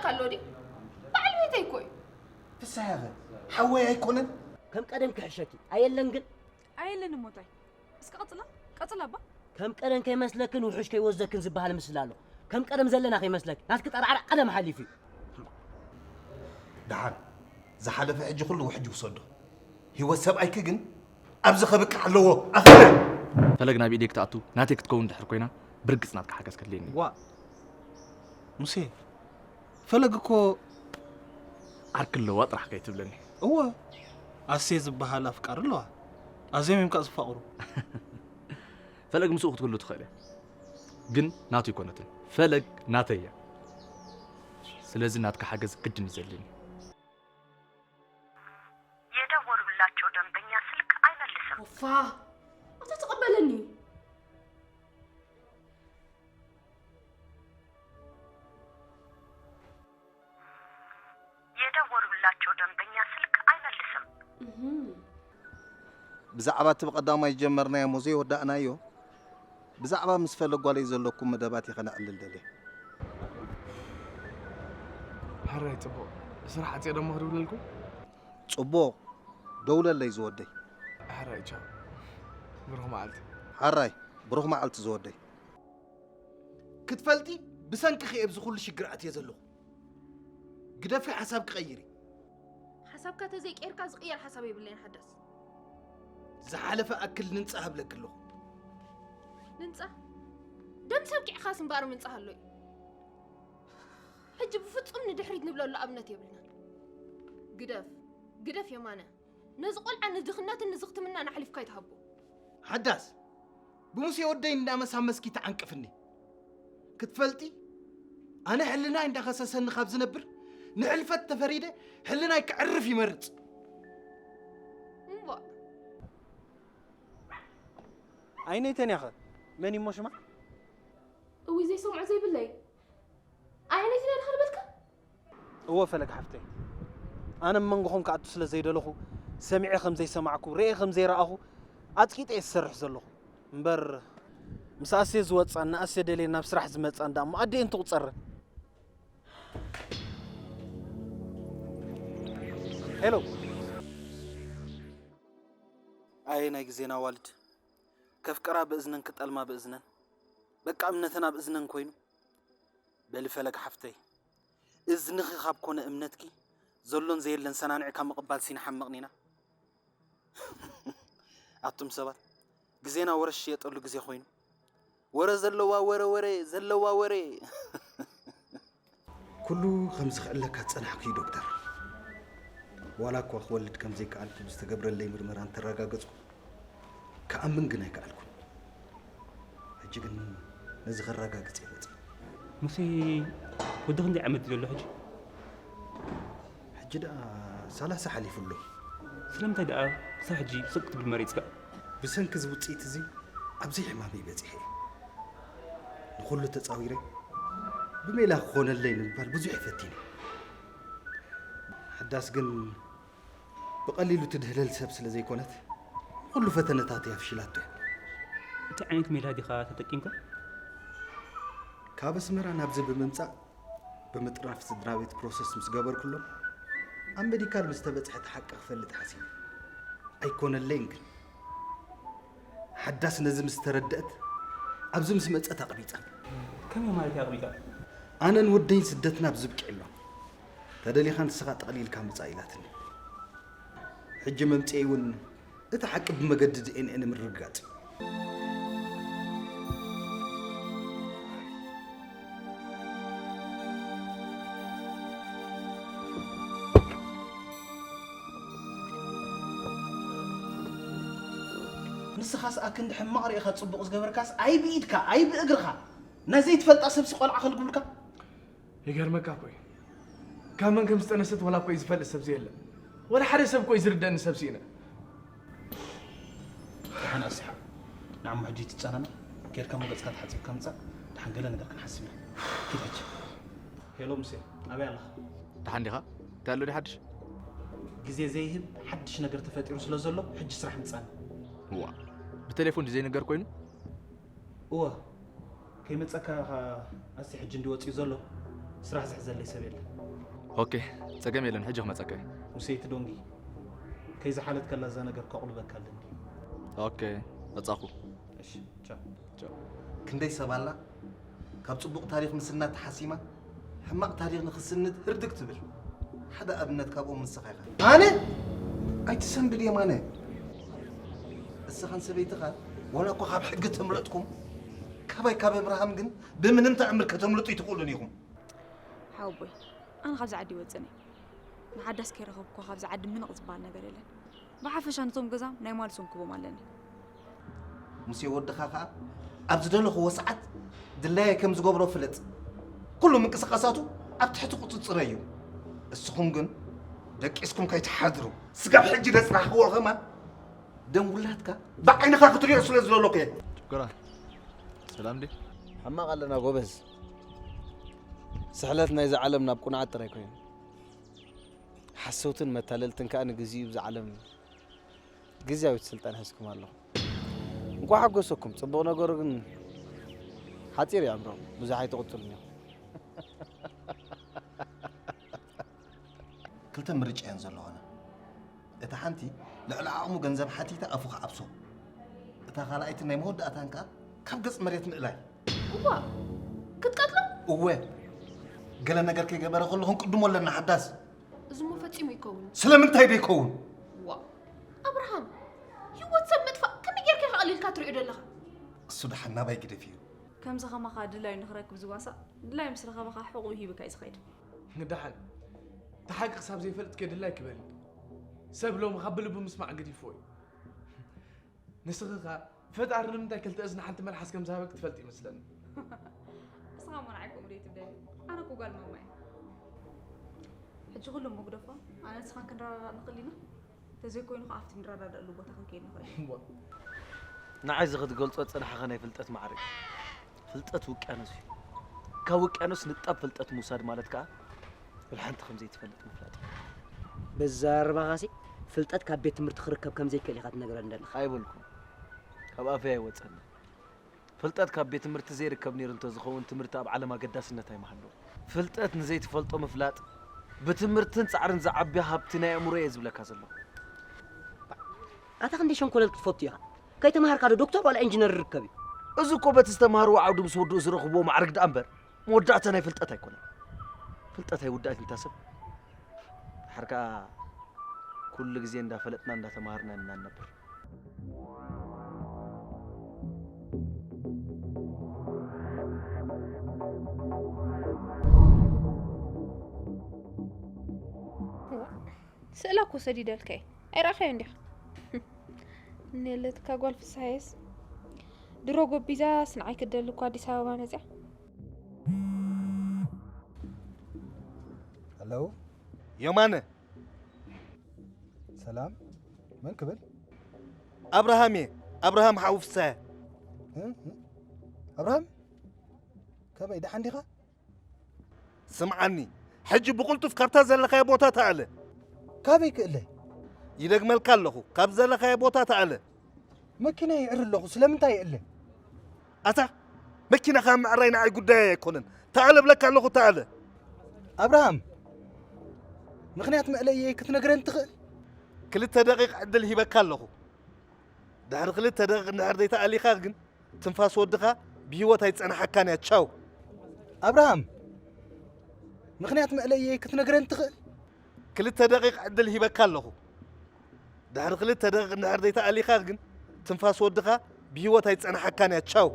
ኣሎ ድዩ? በዓል ቤተይ እኮ እዩ። ፍስሃ ኸ ሓወይ ኣይኮነን? ከም ቀደም ክሕሸኪ ኣየለን ግን ኣየለን እሞታይ እስከ ቀጽላ ቀጽላ እባ ከም ቀደም ከይመስለክን ውሑሽ ከይወስደክን ዝበሃል ምስላ ኣሎ። ከም ቀደም ዘለና ከይመስለክ ናትኪ ጠራዕራዕ ቀደም ሓሊፉ እዩ። ደሓን ዝሓለፈ ሕጂ ኩሉ ውሕጅ ውሰዶ። ህይወት ሰብኣይኪ ግን ኣብዚ ከብቅዕ ኣለዎ። ኣኸለ ፈለግ ናብ ኢደይ ክትኣቱ ናተይ ክትከውን ድሕር ኮይና ብርግጽ ናትካ ሓገዝ ከድልየኒ እዩ። ዋ ሙሴ ፈለግ እኮ ዓርኪ ኣለዋ ጥራሕ ከይትብለኒ። እወ ኣሴ ዝበሃል ኣፍቃሪ ኣለዋ። ኣዝዮም እዮም ከኣ ዝፋቕሩ። ፈለግ ምስኡ ክትህሉ ትኽእል እያ፣ ግን ናቱ ኣይኮነትን። ፈለግ ናተይ እያ። ስለዚ ናትካ ሓገዝ ግድን እዩ ዘድልየኒ። የደወሉላቸው ደንበኛ ስልክ አይመልስም። ኦፋ ኣታ ተቐበለኒ። የደወሉላቸው ደንበኛ ስልክ አይመልስም። ብዛዕባ እቲ ብቐዳማይ ዝጀመርናዮ እሞ ዘይወዳእናዮ ብዛዕባ ምስ ፈለግ ጓለይ ዘለኩም መደባት እየ ከነዕልል ደልየ። ሕራይ ጽቡቕ። ስራሕ ዓጽየ ደሞ ክድውለልኩም? ጽቡቕ፣ ደውለለይ ዝወደይ። ሕራይ ቻው። ብሩኽ መዓልቲ። ሕራይ፣ ብሩኽ መዓልቲ ዝወደይ። ክትፈልጢ ብሰንክኺ እየ ኣብዚ ኩሉ ሽግር ኣትየ ዘለኹ። ግደፊ ሓሳብ ክቐይር እየ። ሓሳብካ ተዘይቀይርካ ዝቕየር ሓሳብ የብለይን ሓዳስ። ዝሓለፈ ኣክል ንንጻህ እብለኪ ኣለኹ። ንንጻህ ደም ሰኪዕካስ እምበኣር ምንጻህ ኣሎ እዩ። ሕጂ ብፍጹም ንድሕሪት ንብለሉ ኣብነት የብልናን። ግደፍ ግደፍ የማነ፣ ነዚ ቆልዓ ንድኽነትን ንዝኽትምናን ኣሕሊፍካ ኣይትሃቦ። ሓዳስ ብሙሴ ወደይ እንዳመሳመስኪ ትዓንቅፍኒ። ክትፈልጢ ኣነ ሕልናይ እንዳኸሰሰኒ ካብ ዝነብር ንሕልፈት ተፈሪደ ሕልናይ ክዕርፍ ይመርጽ። እምቧ ኣይነይተን ያኸ መን ይሞ ሽማ? እዊ ዘይሰምዖ ዘይብለይ ኣየነይቲ ነድኻ ዝበልካ? እወ ፈለግ ሓፍተይ፣ ኣነ ኣብ መንጎኹም ክኣቱ ስለ ዘይደለኹ ሰሚዐ ከም ዘይሰማዕኩ ርእየ ከም ዘይረኣኹ ኣጽቂጠ እየ ዝሰርሕ ዘለኹ። እምበር ምስ ኣሴ ዝወጻን ንኣሴ ደልየ ናብ ስራሕ ዝመጻን ደኣ እሞ ኣደየን ትቑጸረን። ሄሎ ኣየ ናይ ግዜና ኣዋልድ ከፍቅራ ብእዝነን ክጠልማ ብእዝነን በቃ እምነተን ኣብ እዝነን ኮይኑ በሊ ፈለግ ሓፍተይ እዝንኺ ካብ ኮነ እምነትኪ ዘሎን ዘየለን ሰናኒዕካ ምቕባል ሲንሓመቕን ኢና። ኣቱም ሰባት ግዜና ወረ ዝሽየጠሉ ግዜ ኮይኑ ወረ ዘለዋ ወረ ወረ ዘለዋ ወረ ኩሉ ከምዚ ክዕለካ ዝጸናሕኩ እዩ ዶክተር። ዋላ እኳ ክወልድ ከም ዘይከኣልኩ ብዝተገብረለይ ምርመራ እንተረጋገጽኩ ክኣምን ግን ኣይከኣልኩን። ሕጂ ግን ነዚ ከረጋግጽ እየ መጺእ። ሙሴ ወዲ ክንደይ ዓመት እዩ ዘሎ ሕጂ? ሕጂ ደኣ ሰላሳ ሓሊፉ ኣሎ። ስለምንታይ ደኣ ክሳብ ሕጂ ስቕ ክትብል መሪጽካ? ብሰንኪ እዚ ውጽኢት እዚ ኣብ ዘይሕማመይ በጺሐ እየ። ንኹሉ ተጻዊረ ብሜላ ክኾነለይ ንምባል ብዙሕ እየ ፈቲነ። ሓዳስ ግን ብቐሊሉ ትድህለል ሰብ ስለ ዘይኮነት ኩሉ ፈተነታተይ ኣፍሺላቶ እያ። እንታይ ዓይነት ሜላ ዲኻ ተጠቂምካ? ካብ ኣስመራ ናብዚ ብምምጻእ ብምጥራፍ ስድራ ቤት ፕሮሰስ ምስ ገበርኩሎም ኣብ ሜዲካል ምስ ተበጽሐ እቲ ሓቂ ክፈልጥ ሓሲበ። ኣይኮነለይን ግን ሓዳስ ነዚ ምስ ተረደእት ኣብዚ ምስ መጸት ኣቕቢጻ። ከመይ ማለት እዩ ኣቕቢጻ? ኣነን ወደይን ስደትና ኣብዚ ብቂዕሎ ተደሊኻ ንስኻ ጠቕሊልካ ምጻእ ኢላትኒ። ሕጂ መምጽኤይ እውን እቲ ሓቂ ብመገዲ ዲኤንኤ ንምርግጋጽ እዩ። ንስኻስ ኣክንዲ ሕማቕ ርኢኻ ጽቡቕ ዝገበርካስ ኣይ ብኢድካ ኣይ ብእግርኻ ናይ ዘይትፈልጣ ሰብሲ ቆልዓ ከልግብልካ። ይገርመካ እኮ እዩ። ካብ መን ከም ዝጠነሰት ዋላ እኮ እዩ ዝፈልጥ ሰብ የለን። ዋላ ሓደ ሰብ እኮ እዩ ዝርደእኒ ሰብ ስኢነ። ደሓን ኣስሓ ንዓሞ ሕጂ ትጸናና ጌርካ ሞ ገጽካ ተሓጺብካ ምጻእ ደሓን ገለ ነገር ክንሓስብ ኢና። ኪድ ሕጂ። ሄሎ ሙሴ ኣበይ ኣለኻ? ደሓን ዲኻ? እንታይ ኣሎ ድዩ ሓድሽ? ግዜ ዘይህብ ሓድሽ ነገር ተፈጢሩ ስለ ዘሎ ሕጂ ስራሕ ምጻኒ። ዋ ብቴሌፎን ድዩ ዘይንገር ኮይኑ? እወ ከይመጸካ ኣስቲ ሕጂ እንዲ ወጺኡ ዘሎ ስራሕ ዝሕዘለይ ሰብ የለን። ኦኬ፣ ጸገም የለን፣ ሕጂ ክመጸካ እየ። ሙሴ፣ እቲ ዶንጊ ከይዝሓለት ከላ እዛ ነገር ከቕልበካ ኣለኒ። ኦኬ፣ መጻኹ። እሺ፣ ቻው። ክንደይ ሰብ ኣላ ካብ ጽቡቕ ታሪኽ ምስናድ ተሓሲማ ሕማቕ ታሪኽ ንኽስንድ ህርድግ ትብል። ሓደ ኣብነት ካብኦም ንስኻ ኢኻ። ኣነ ኣይትሰንብድ የማነ። እስኻን ሰበይትኻ ዋላ እኳ ካብ ሕጊ ተምለጥኩም፣ ካባይ ካብ ኣብርሃም ግን ብምንም ተኣምር ከተምልጡ ኣይትኽእሉን ኢኹም። ሓወቦይ፣ ኣነ ካብዚ ዓዲ ይወፅን እየ። ንሓዳስ ከይረኸብኩ ካብዚ ዓዲ ምንቕ ዝበሃል ነገር የለን። ብሓፈሻ ነቶም ገዛ ናይ ማልሶም ክቦም ኣለኒ። ሙሴ ወድኻ ኸኣ ኣብ ዝደለኽዎ ሰዓት ድላየ ከም ዝገብሮ ፍለጥ። ኩሉ ምንቅስቓሳቱ ኣብ ትሕቲ ቁጽጽረይ እዩ። እስኹም ግን ደቂስኩም ከይትሓድሩ፣ ስጋብ ሕጂ ዘጽናሕክዎ ከማን ደም ውላድካ ብዓይንኻ ክትሪኦ ስለ ዝደለኹ እየ። ሽኮራ፣ ሰላም ድዩ? ሕማቕ ኣለና ጎበዝ። ስሕለት ናይዚ ዓለም ናብ ቁንዓት ጥራይ ኮይኑ፣ ሓሰውትን መታለልትን ከኣ ንግዚኡ ብዚ ዓለም ግዝያዊት ስልጣን ሒዝኩም ኣለኹም። እንኳዕ ሓጎሰኩም። ጽቡቕ ነገሩ ግን ሓጺር እዩ ኣምሮም፣ ብዙሕ ኣይትቕጽሉን ኢኹም። ክልተ ምርጫ እየን ዘለዋና። እታ ሓንቲ ልዕሊ ዓቕሙ ገንዘብ ሓቲታ ኣፉ ክዓብሶ፣ እታ ካልኣይቲ ናይ መወዳእታን ከኣ ካብ ገጽ መሬት ምእላይ። እዋ ክትቀትሎ? እወ፣ ገለ ነገር ከይገበረ ከለኹ ክንቅድሞ ኣለና ሓዳስ። እዚሞ ፈጺሙ ይከውን። ስለምንታይ ደይከውን? ዋ ኣብርሃም፣ ህይወት ሰብ ምጥፋእ ከመይ ጌርካ ኢኻ ቀሊልካ ትሪኦ ዘለኻ? እሱ ደሓን ናባይ ግደፍ እዩ። ከምዚ ከማኻ ድላዩ ንኽረክብ ዝዋሳእ፣ ድላዩ ምስ ረኸበ ኸዓ ሕቑኡ ሂብካ እዩ ዝኸይድ። ንደሓን እቲ ሓቂ ክሳብ ዘይፈልጥ ከ ድላይ ክበል። ሰብ ሎሚ ካብ ብልቡ ምስማዕ ገዲፍዎ እዩ። ንስኺ ኸ ፈጣሪ ንምንታይ ክልተ እዝኒ ሓንቲ መልሓስ ከም ዝሃበክ ትፈልጥ ይመስለኒ። እስኻ እሞ ንዓይ ከምኡ ደይ ትብለኒ። ኣነ እኮ ጓል ማማ እየ። ሕጂ ኩሉ እሞ ግደፎ፣ ኣነ ንስኻን ክንረዳዳእ ንኽእል ኢና። ተዘይኮይኑ ኸዓ ኣብቲ ንረዳዳእሉ ቦታ ክንከይድ ንኽእል። ንዓይ እዚ ክትገልጾ ዝጸናሕኻ ናይ ፍልጠት ማዕረ እዩ። ፍልጠት ውቅያኖስ እዩ። ካብ ውቅያኖስ ንጣብ ፍልጠት ምውሳድ ማለት ከኣ ወላ ሓንቲ ከም ዘይትፈልጥ ምፍላጥ እዩ። በዛረባኻሲ ፍልጠት ካብ ቤት ትምህርቲ ክርከብ ከም ዘይክእል ኢኻ ትነግረኒ ዘለኻ። ኣይበልኩን። ካብ ኣፈይ ኣይወጸኒ። ፍልጠት ካብ ቤት ትምህርቲ ዘይርከብ ነይሩ እንተዝኸውን ትምህርቲ ኣብ ዓለም ኣገዳስነት ኣይምሃለዎ። ፍልጠት ንዘይትፈልጦ ምፍላጥ ብትምህርትን ጻዕርን ዝዓቢ ሃብቲ ናይ ኣእምሮ እየ ዝብለካ ዘለኹ። ኣታ ክንደይ ሸንኮለል ክትፈቱ ኢኻ? ከይተማሃርካ ዶ ዶክተር ዋላ ኢንጂነር ይርከብ እዩ? እዚ እኮ በቲ ዝተማሃርዎ ዓውዲ ምስ ወድኡ ዝረኽብዎ ማዕርግ ደኣ እምበር መወዳእታ ናይ ፍልጠት ኣይኮነን። ፍልጠት ኣይውዳእን ይታሰብ። ድሓር ከኣ ኩሉ ግዜ እንዳፈለጥና እንዳተማሃርና ኢና ንነብር። ስእላ እኮ ሰዲደልካ እየ። ኣይረኣኻዮ እንዲኻ? እኔለትካ ጓል ፍስሃየስ ድሮ ጎቢዛስ ንዓይ ክትደሊ እኮ ኣዲስ ኣበባ መፅያ። ሄሎ የማነ። ሰላም፣ መን ክብል? ኣብርሃም እየ። ኣብርሃም ሓው ፍስሃየ። እ? እ? ኣብርሃም፣ ከመይ ደሓን ዲኻ? ስምዓኒ፣ ሕጂ ብቕልጡፍ ካብታ ዘለኻዮ ቦታ ተኣለ። ካበይ ክእለ? ይደግመልካ ኣለኹ፣ ካብ ዘለኻዮ ቦታ ተኣለ። መኪና ይዕሪ ኣለኹ፣ ስለምንታይ ይእለ? ኣታ መኪናኻ ምዕራይ ንዓይ ጉዳይ ኣይኮነን። ተኣለ እብለካ ኣለኹ፣ ተኣለ። ኣብርሃም፣ ምኽንያት መእለየይ ክትነግረን ትኽእል? ክልተ ደቂቕ ዕድል ሂበካ ኣለኹ። ድሕሪ ክልተ ደቂቕ እንድሕር ዘይተኣሊኻ ግን ትንፋስ ወድኻ ብህይወት ኣይትጸንሓካን እያ። ቻው። ኣብርሃም፣ ምኽንያት መእለየይ ክትነግረን ትኽእል? ክልተ ደቂቕ ዕድል ሂበካ ኣለኹ። ድሕሪ ክልተ ደቂቕ እንድሕር ዘይተኣሊኻ ግን ትንፋስ ወድኻ ብህይወት ኣይትጸንሓካን እያ። ቻው።